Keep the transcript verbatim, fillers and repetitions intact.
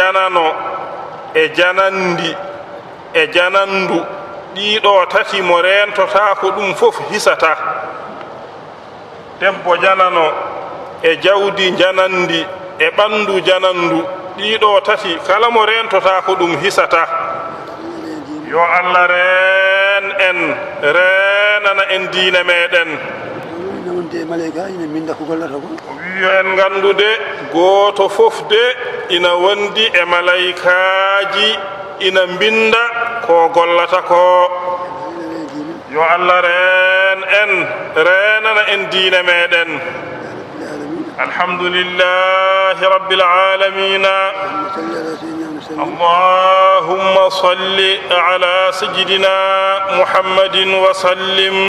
janano, e janandi, e janandu, ɗiɗo tati mo reentotaako ɗum fof hisata. Debbo janano, e jawdi janandi, e ɓanndu janandu, ɗiɗo tati kala mo reentotaako ɗum hisata. Yo Allah reen en, reenana en diine meɗen. Ina wonde e maleyka ina mbinnda ko gollata ko. O wi yo en nganndu de, gooto fof de ina wondi e malaykaaji ina mbinnda ko gollata ko. Yo Allah reen en, reenana en diine meɗen. Alhamdulillahi rabbil alamina. اللهم صل على سيدنا محمد وسلم. اللهم صل على سيدنا محمد وسلم.